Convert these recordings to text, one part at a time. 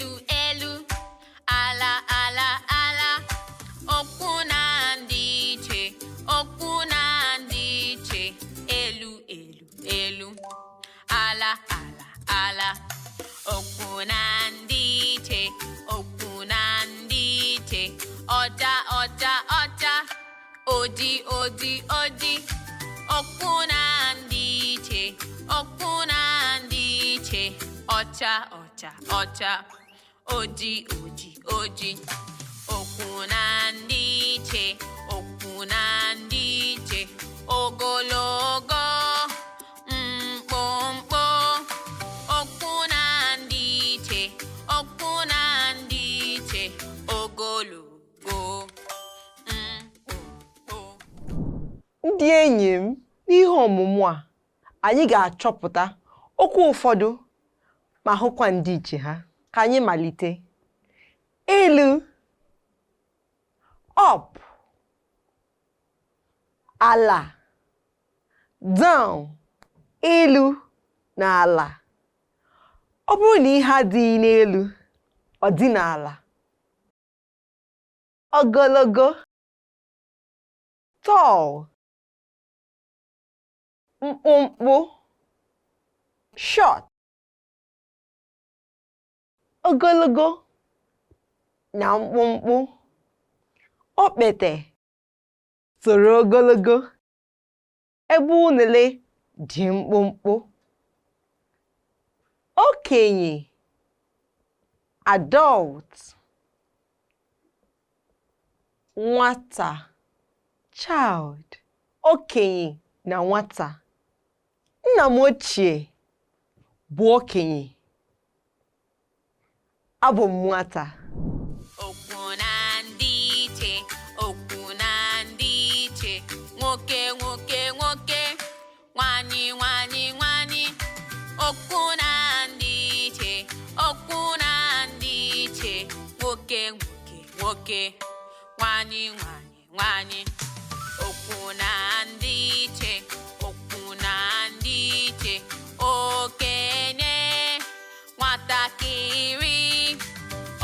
Elu, elu, ala, ala, ala. Okwu na ndị iche, okwu na ndị iche. Elu, elu, elu, ala, ala, ala. Okwu na ndị iche, okwu na ndị iche. Ọcha, ọcha, ọcha. Oji, oji, oji. Okwu na ndị iche, okwu na ndị iche. Ọcha, ọcha, ọcha. Oji, oji, oji. Okwu na ndị iche, okwu na ndị iche. Ogologo, mkpụmkpụ. Okwu na ndị iche, okwu na ndị iche. Ogologo, mkpụmkpụ. Ndị enyi m, n'ihe ọmụmụ a, anyị ga-achọpụta okwu ụfọdụ ma hụkwa ndịiche ha. Ka anyị malite. Elu, up, ala, down, elu na ala. Ọ bụrụ na ihe adịghị n'elu, ọ dị n'ala. Ogologo, tall, mkpụmkpụ, short. Ogologo na mkpụmkpụ. Okpete toro ogologo ebe unele dị mkpụmkpụ. Okenye, adult, nwata, child. Okenye na nwata. Nna m ochie bụ okenye, abụ m nwata. Okwu na ndị iche, okwu na ndị iche. Nwoke, nwoke, nwoke. Nwanyị, nwanyị, nwanyị. Okwu na ndị iche, okwu na ndị iche. Nwoke, nwoke, nwoke. Nwanyị, nwanyị, nwanyị. Okwu na ndị iche, okwu na ndị iche. Okenye, nwatakịrị.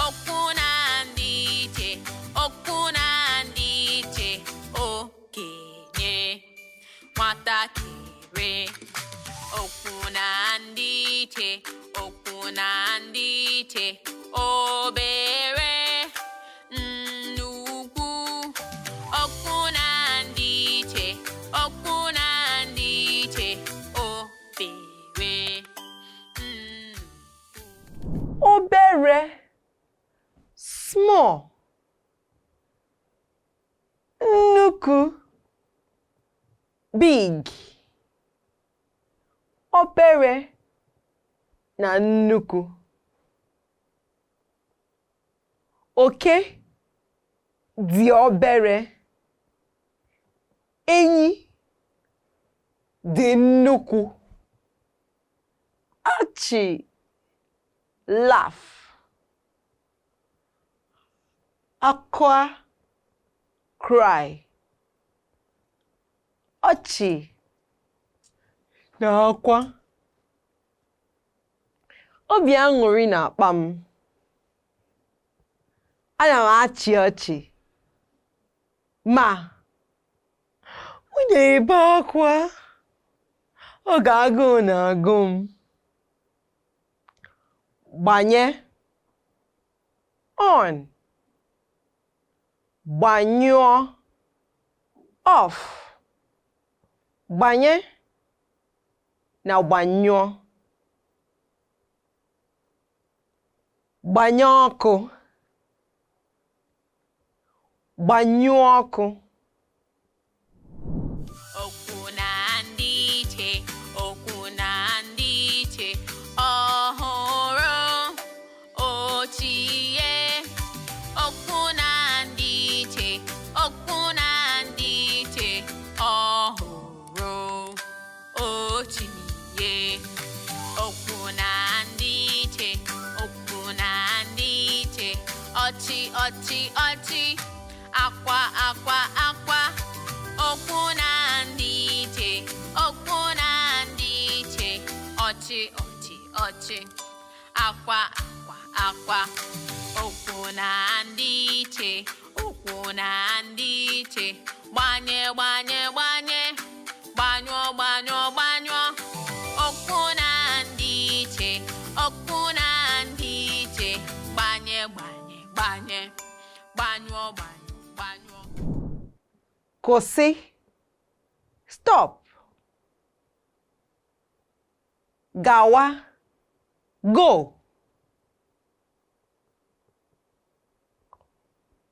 Okwu na ndị iche, okwu na ndị iche. Okenye, nwatakịrị. Okwu na ndị iche, okwu na ndị iche. Obere, nnukwu. Okwu na ndị iche, okwu na ndị iche. Obere, nnukwu. Obere, small, nnukwu, big. Obere na nnukwu. Oke dị obere, enyi dị nnukwu. Ọchị, laugh, akwa, cry. Ọchị na akwa. Obi aṅụrị na-akpa m. Ana m achị ọchị, ma m na-ebe akwa oge agụụ na-agụ m. Gbanye, on, gbanyụọ, off. Gbanye na gbanyụọ. Gbanye ọkụ, gbanyụọ ọkụ. Okwu na ndị iche, okwu na ndị iche. Ọhụrụ, ochie. Okwu na ndị iche, okwu na ndị iche. Ọhụrụ, ochie. Okwu na ndị iche, okwu na ndị iche. Ọchị, ọchị, ọchị. Akwa, akwa, akwa. Okwu na ndị iche, okwu na ndị iche. Ọchị, ọchị, ọchị. Akwa, akwa, akwa. akwa. Okwu na ndị iche, okwu na ndị iche. Gbanye, gbanye, gbanye, gbanyụọ, gbanyụọ, gbanyụọ. Okwu na ndị iche, okwu na ndị iche. Gbanye, gbanye, gbanye, gbanyụọ, gbanyụọ, gbanyụọ. Kwụsị. Stop. Gawa. Go.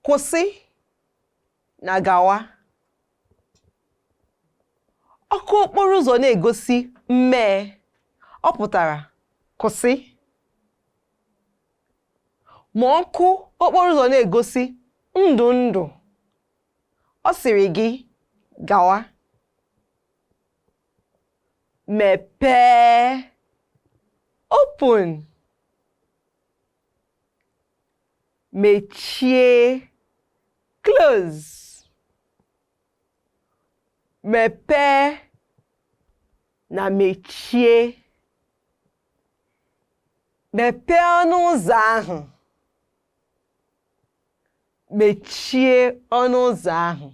Kwụsị na gawa. Ọkụ okporo ụzọ na-egosi mmee, ọ pụtara kwụsị. Ma ọkụ okporo ụzọ na-egosi ndụ ndụ, ọ sịrị gị gawa. Mepee. Open. Mechie. Close. Mepee na mechie. Mepee ọnụ ụzọ ahụ. Mechie ọnụ ụzọ ahụ.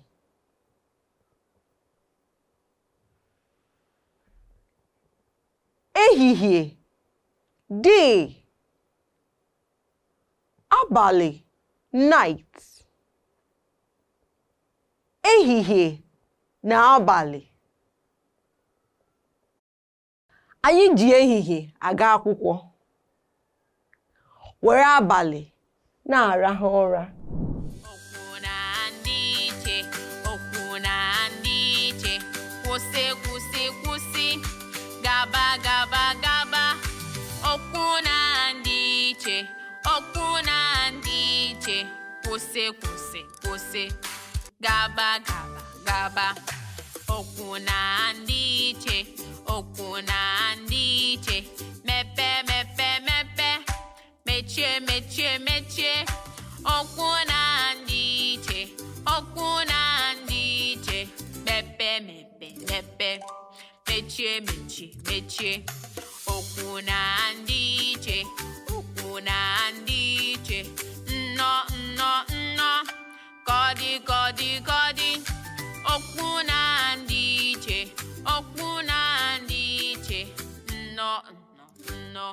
Ehihie, day. Abalị, night. Ehihie na abalị. Anyị ji ehihie aga akwụkwọ, were abalị na-arahụ ụra. Okwu na ndị iche, okwu na ndị iche. Kwụsị, kwụsị, kwụsị, gaba, gaba, gaba. Okwu na ndị iche, okwu na ndị iche. Kwụsị, kwụsị, kwụsị, gaba, gaba, gaba. Okwu na ndị iche, okwu na ndị iche. Mepe, mepe, mepe, mechie, mechie, mechie. Okwu na ndị iche, okwu na ndị iche. Mepe, mepe, mepe, mechie, mechie, mechie. Okwu na ndị iche, okwu na ndị iche. Nnọọ, nnọọ, nnọọ, ka ọ dị, ka ọ dị, ka ọ dị. Okwu na ndị iche, okwu na ndị iche. Nnọọ, nnọọ, nnọọ,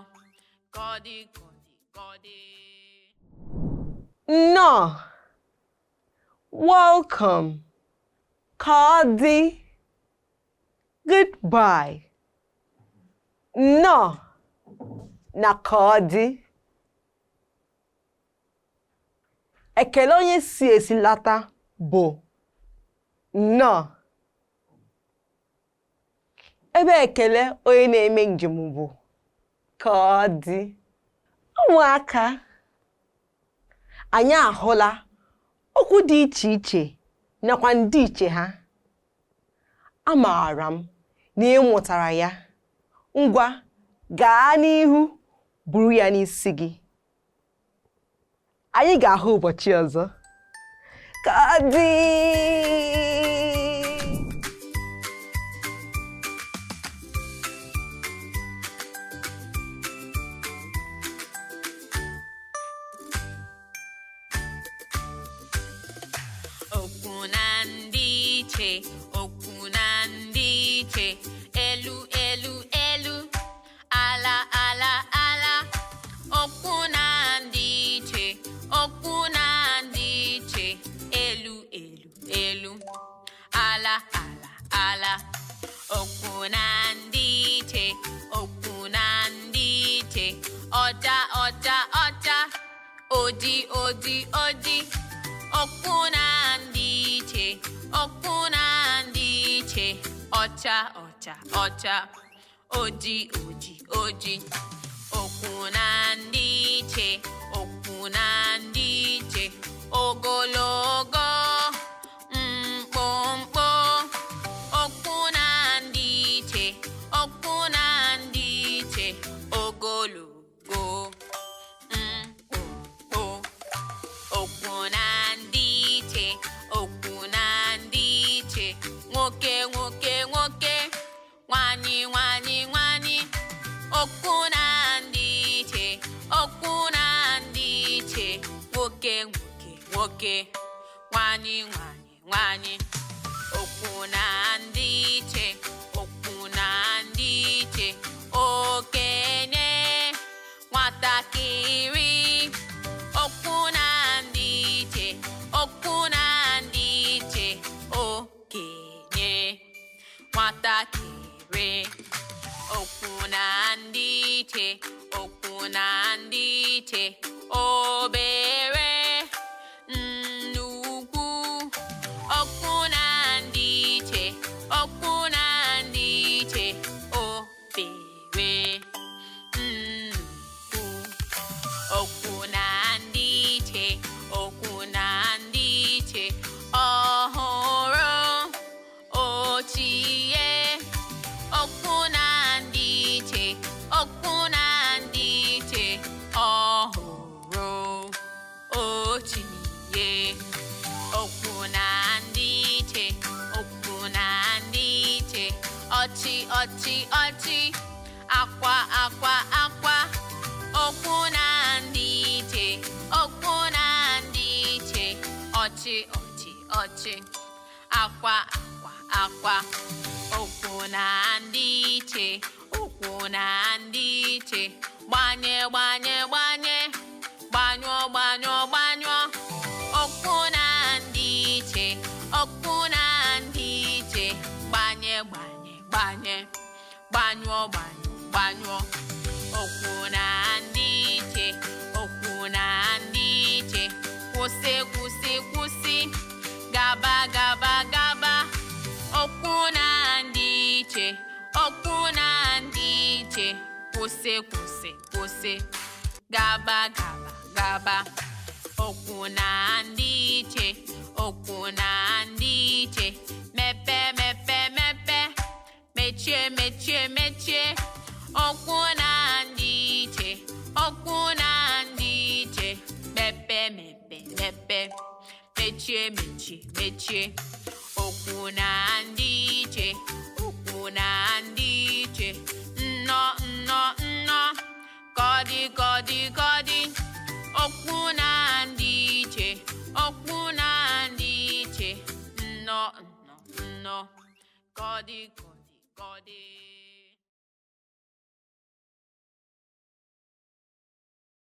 ka ọ dị, ka ọ dị, ka ọ dị. Nnọọ. Welcome. Ka ọ dị. Goodbye. Nnọọ na ka ọ dị. Ekele onye si esi lata bụ nnọọ. Ebe ekele onye na-eme njem bụ ka ọ dị. Ụmụaka, anyị ahụla okwu dị iche iche nakwa ndịiche ha. Amaara m na ị mụtara ya. Ngwa, gaa n'ihu buru ya n'isi gị. Anyị ga-ahụ ụbọchị ọzọ. Ka ọ dị. Okwu na ndị iche, okwu na ndị iche. Elu, elu, elu, ala, ala, ala. Okwu na ndị iche, okwu na ndị iche. Elu, elu, elu, ala, ala, ala. Okwu na ndị iche, okwu na ndị iche. Ọcha, ọcha, ọcha, oji, oji, oji. Okwu na ndị iche, okwu na ndị iche. Ọcha, ọcha, ọcha, oji, oji, oji. Okwu na ndị iche, okwu na ndị iche. Ogologo, mkpụmkpụ. Okwu na ndị iche, okwu na ndị iche. Ogologo, mkpụmkpụ. Okwu na ndị iche, okwu na ndị iche. Nwoke, nwoke, nwoke, nwanyị, nwanyị, nwanyị. Okwu na ndị iche, okwu na nwoke, nwanyị nwanyị nwanyị. Okwu na ndị iche, okwu na ndị iche, okenye, nwatakịrị. Okwu na ndị iche, okwu na ndị iche, okenye, nwatakịrị. Okwu na ndị iche, okwu na ndị iche, obere, nnukwu. Okwu na ndị iche, okwu na ndị iche, obere, nnukwu. Okwu na ndị iche, okwu na ndị iche, ọhụrụ, ochie. Okwu na ndị iche, okwu na ndị iche, ọhụrụ, ochie. Okwu na ndị iche, okwu na ndị iche, ọchị ọchị ọchị, akwa akwa akwa. Okwu na ndị iche, okwu na ndị iche, ọchị ọchị ọchị, akwa akwa akwa. Okwu na ndị iche, okwu na ndị iche, gbanye gbanye gbanye, gbanyụọ gbanyụọ gbanyụọ. Okwu na ndị iche, okwu na ndị iche, gbanye gbanye gbanye, gbanyụọ gbanyụọ gbanyụọ. Okwu na ndị iche, okwu na ndị iche, kwụsị kwụsị kwụsị, gaba gaba gaba. Okwu na ndị iche, okwu na ndị iche, kwụsị kwụsị kwụsị, gaba gaba gaba. Okwu na ndị iche, okwu na ndị iche, mepe mepe mepe, mechie mechie mechie. Okwu na ndị iche, okwu na ndị iche, mepe mepe mepe, mechie mechie mechie. Okwu na ndị iche, okwu na ndị iche, nnọọ nnọọ nnọọ, gọdị gọdị gọdị. Okwu na ndị iche, okwu na ndị iche, nnọọ nnọọ nnọọ, gọdị gọdị gọdị.